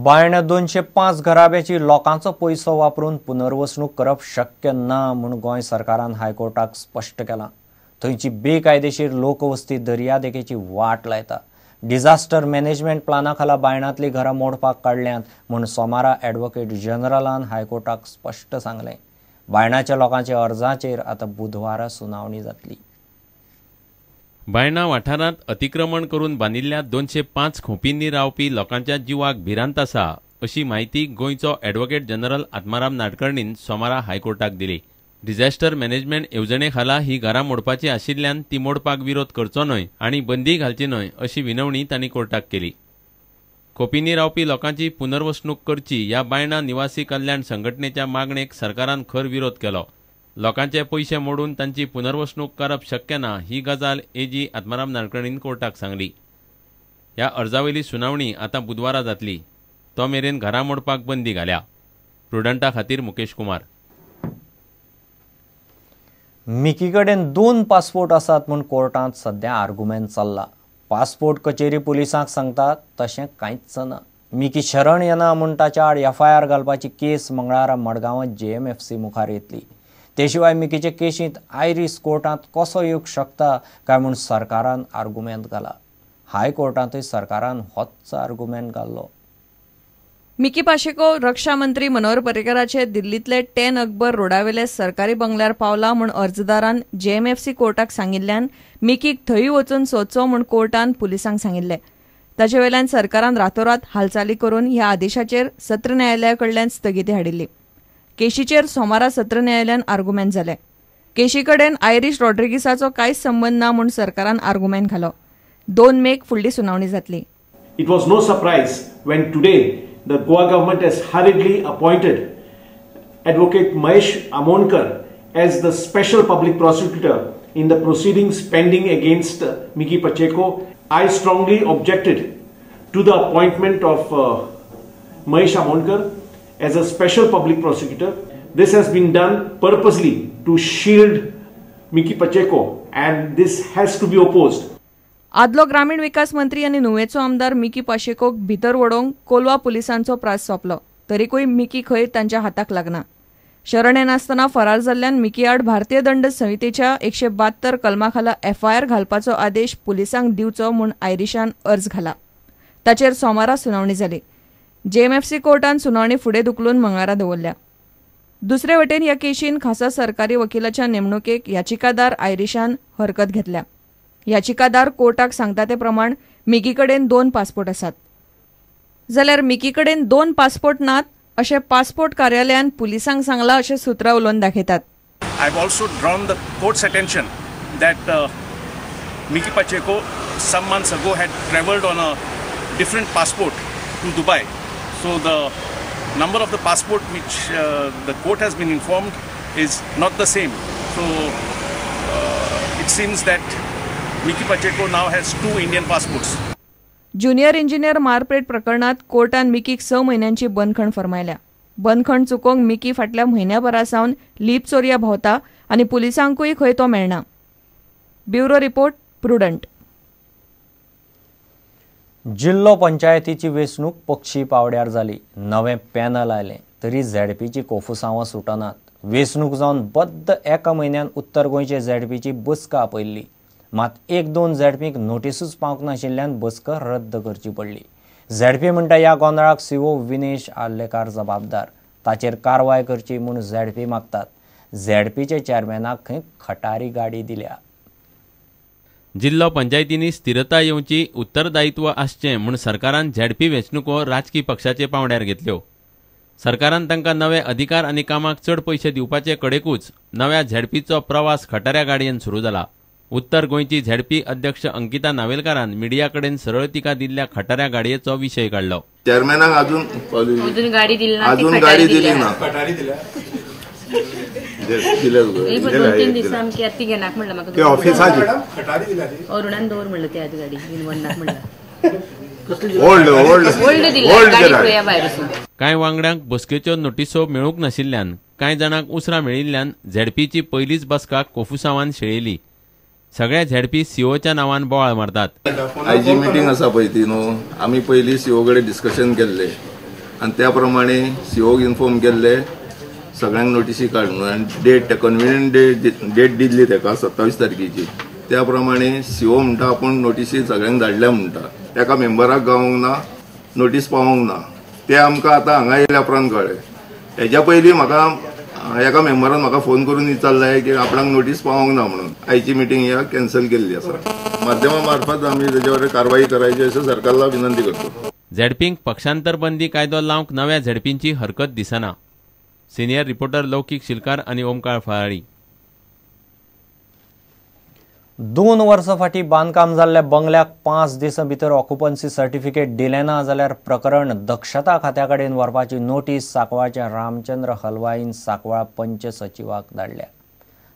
बायणा 205 घराब्याची लोकांचो पयसो वापरून पुनर्वसणूक करप शक्य ना म्हूण गोंय सरकारान हायकोर्टाक स्पश्ट केलां. थंयची बेकायदेशीर लोकवस्ती दर्यादेगेची वाट लायता. डिझास्टर मॅनेजमेंट प्लाना खाला बायणांतली घरां मोडपाक काडल्यांत म्हूण सोमारा ॲडव्होकेट जनरलान हायकोर्टाक स्पश्ट सांगलें. बायणाच्या लोकांच्या अर्जाचेर आतां बुधवारा सुनावणी जातली. बायणा वाठारांत अतिक्रमण करून बांदिल्ल्या 205 खोपींनी रावपी लोकांच्या जिवाक भिरांत आसा अशी म्हायती गोंयचो ॲडव्होकेट जनरल आत्माराम नाडकर्णीन सोमारा हायकोर्टाक दिली. डिझास्टर मॅनेजमेंट येवजणे खाला ही घरां मोडपाची आशिल्ल्यान ती मोडपाक विरोध करचो न्हय आनी बंदी घालची न्हय अशी विनवणी तांणी कोर्टाक केली. खोपींनी रावपी लोकांची पुनर्वसणूक करची ह्या बायणा निवासी कल्याण संघटनेच्या मागणेक सरकारान खर विरोध केलो. लोकांचे पयशे मोडून तांची पुनर्वसणूक करप शक्य ना ही गजाल एजी आत्माराम नाडकर्णीन कोर्टाक सांगली. ह्या अर्जावयली सुनावणी आतां बुधवारा जातली. तो मेरेन घरां मोडपाक बंदी घाल्या. प्रुडंटा खातीर मुकेश कुमार. मिकी कडेन 2 पासपोर्ट आसात म्हूण कोर्टांत सध्या आर्गुमेंट चल्ला. पासपोर्ट कचेरी पुलिसांक सांगतात तशें कांयच ना. मिकी शरण येना म्हूण ताच्या आड एफआयआर घालपाची केस मंगळारा मडगांवां जेएमएफसी मुखार येतली. ते शिवाय मिकीचे केशींत आयरीस कोर्टांत कसो येवंक शकता काय म्हूण सरकारान आर्गुमेंट घाला. हायकोर्टांतूय सरकारान होच आर्गुमेंट घाल्लो. मिकी पाशेको रक्षा मंत्री मनोहर पर्रीकराचे दिल्लींतले 10 अकबर रोडावेले सरकारी बंगल्यार पावला म्हूण अर्जदारान जेएमएफसी कोर्टाक सांगिल्ल्यान मिकीक थंय वचून सोदचो म्हूण कोर्टान पुलिसांक सांगिल्लें. ताचे वेल्यान सरकारान रातोरात हालचाली करून ह्या आदेशाचेर सत्र न्यायालया कडल्यान स्थगिती हाडिल्ली. केशीचेर सोमारा सत्र न्यायालयान आर्गुमेंट जालें. केशी कडेन आयरीश रॉड्रिगीसाचो कांयच संबंद ना म्हूण सरकारान आर्गुमेंट घालो. 2 मेक फुडली सुनावणी जातली. It was no surprise when today the Goa government has hurriedly appointed Advocate Mahesh Amonkar as the special public prosecutor in the proceedings pending against Mickky Pacheco. I strongly objected to the appointment of Mahesh Amonkar as a special public prosecutor. This has been done purposely to shield Mickky Pacheco and this has to be opposed. आदलो ग्रामीण विकास मंत्री आनी नुवेचो आमदार Mickey पाशेकोक भितर वडोवंक कोलवा पुलिसांचो प्रास सोंपलो. तरीकूय Mickey खंय तांच्या हाताक लागना. शरण येनासतना फरार जाल्ल्यान मिकी आड भारतीय दंड संहितेच्या 172 कलमा खाला एफआयआर घालपाचो आदेश पुलिसांक दिवचो म्हूण आयरिशान अर्ज घाला. ताचेर सोमारा सुनावणी जाली. जेएमएफसी कोर्टान सुनावणी फुडें धुकलून मंगळारा दवरल्या. दुसरे वटेन ह्या केशीन खासा सरकारी वकिलाच्या नेमणुकेक याचिकादार आयरिशान हरकत घेतल्या. याचिकादार कोर्टाक सांगता ते प्रमाण मिकी कडेन 2 पासपोर्ट आसात. जाल्यार मिकी कडेन 2 पासपोर्ट नात अशें पासपोर्ट कार्यालयान पुलिसांक सांगलां अशें सुत्रां उलोवन दाखयतात. I have also drawn the court's attention that Mickky Pacheco some months ago had travelled on a different passport to Dubai. So the number of the passport which the court has been informed is not the same. So it seems that Mickky Pacheco now has 2 Indian passports. Junior engineer मारपेट प्रकरणात कोर्टान मिकीक 6 म्हयन्यांची बंदखण फर्मायल्या. बंदखण चुकोवंक Mickey फाटल्या म्हयन्याभरा सावन leap चोरया भोंवता आनी पुलिसांकूय खंय तो मेळना. Bureau report, Prudent. जिल्लो पंचायतीची वेंचणूक पक्षी पावड्यार जाली. नवें पॅनल आयलें तरी झेडपीची कोफुसांवां सुटनात. वेंचणूक जावन बद्द एका म्हयन्यान उत्तर गोंयचे झेडपीची बसका आपयल्ली. मात 1-2 झेडपींक नोटिसूच पावंक नाशिल्ल्यान बसका रद्द करची पडली. झेडपी म्हणटा ह्या गोंदळाक सीओ विनेश आर्लेकार जबाबदार. ताचेर कारवाय करची म्हूण झेडपी मागतात. झेडपीच्या चेअरमॅनाक खंय खटारी गाडी दिल्या. जिल्लो पंचायतींनी स्थिरता येवची, उत्तरदायित्व आसचें म्हूण सरकारान झेडपी वेंचणुको राजकी पक्षाचे पांवड्यार घेतल्यो. सरकारान तांकां नवे अधिकार आनी कामाक चड पयशे दिवपाचे कडेकूच नव्या झेडपीचो प्रवास खटाऱ्या गाडयेन सुरू जाला. उत्तर गोंयची झेडपी अध्यक्ष अंकिता नावेलकारान मिडिया कडेन सरळ तिका दिल्ल्या खटाऱ्या गाडयेचो विशय काडलो. चेअरमॅनाक अजून गाडी दिली ना, अजून गाडी दिली ना. कांय वांगड्यांक बसकेच्यो नोटिसो मेळूंक नाशिल्ल्यान, कांय जाणांक उसरां मेळिल्ल्यान झेडपीची पयलीच बसका कोफुसांवान शेळयली. सगळ्या झेडपी सीओच्या नांवान बोवाळ मारतात. आयजी मिटींग आसा पळय ती न्हू, आमी पयलीं सीओ कडेन डिस्कशन केल्लें. आनी त्या प्रमाणे सीओक इन्फॉर्म केल्ले सगळ्यांक नोटीसी काड म्हणून आनी डेट कन्विनियंट डेट दिल्ली ताका 27 तारखेची. त्या प्रमाणे सीओ म्हणटा आपूण नोटीसी सगळ्यांक धाडल्या म्हणटा, एका मेंबराक गावोंक ना, नोटीस पावोंक ना. ते आमकां आतां हांगा येयल्या उपरांत कळ्ळें. हेज्या पयलीं म्हाका एका मेंबरान म्हाका फोन करून विचारलें की आपणाक नोटीस पावोंक ना म्हणून. आयची मिटींग ह्या कॅन्सल केल्ली आसा. माध्यमा मार्फत आमी तेजेवर कारवाई करायची अशें सरकारला विनंती करतो. झेडपींक पक्षांतर बंदी कायदो लावंक नव्या झेडपींची हरकत दिसना. सिनियर रिपोर्टर लौकीक शिलकार आनी ओमकार फळारी. 2 वर्सां फाटीं बांदकाम जाल्ल्या बंगल्याक 5 दिसां भितर ऑक्युपन्सी सर्टिफिकेट दिलें ना जाल्यार प्रकरण दक्षता खात्या कडेन व्हरपाची नोटीस सांकवाळच्या रामचंद्र हलवाईन सांकवाळ पंच सचिवाक धाडल्या.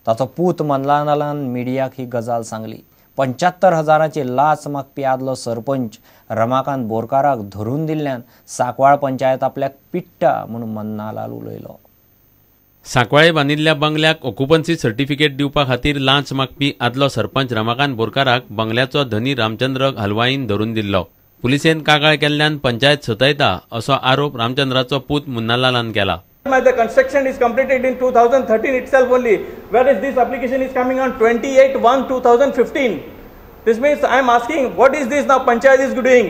ताचो पूत मन्नालालान मिडियाक ही गजाल सांगली. 75,000ची लाच मागपी आदलो सरपंच रमाकांत बोरकाराक धरून दिल्ल्यान सांकवाळ पंचायत आपल्याक पिट्टा म्हूण मन्नालाल उलयलो. सांकवाळे बांदिल्ल्या बंगल्याक ऑक्युपन्सी सर्टिफिकेट दिवपा खातीर लांच मागपी आदलो सरपंच रमाकांत बोरकाराक बंगल्याचो धनी रामचंद्र हलवाईन धरून दिल्लो. पुलिसेन कागाळ केल्ल्यान पंचायत सतयता असो आरोप रामचंद्राचो पूत मुन्नालालान केला. The construction is completed in 2013 itself only, whereas this application is coming on 28/1/2015. This means I am asking, what is this now panchayat is doing?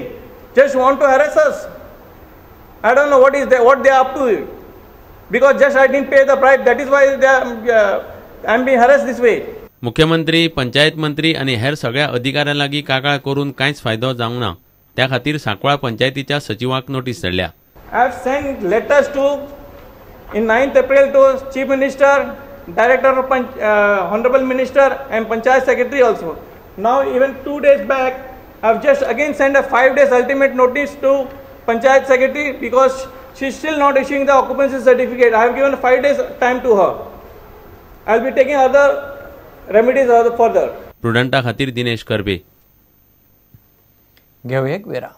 Just want to harass us. I don't know what is they, what they are up to. Because just I didn't pay the bribe, that is why they are, I am being harassed this way. मुख्यमंत्री, पंचायत मंत्री आनी हेर सगळ्या अधिकाऱ्यां लागीं कागाळ करून कांयच फायदो जावंक ना. त्या खातीर सांकवाळ पंचायतीच्या सचिवाक नोटीस धाडल्या. I have sent letters to in 9th April to Chief Minister, Director of Honorable Minister and Panchayat Secretary also. Now even 2 days back, I have just again sent a 5 days ultimate notice to Panchayat Secretary because she is still not issuing the occupancy certificate. I have given 5 days time to her. I will be taking other remedies further. प्रुडंटा खातीर दिनेश करबे. घेवया एक विराम.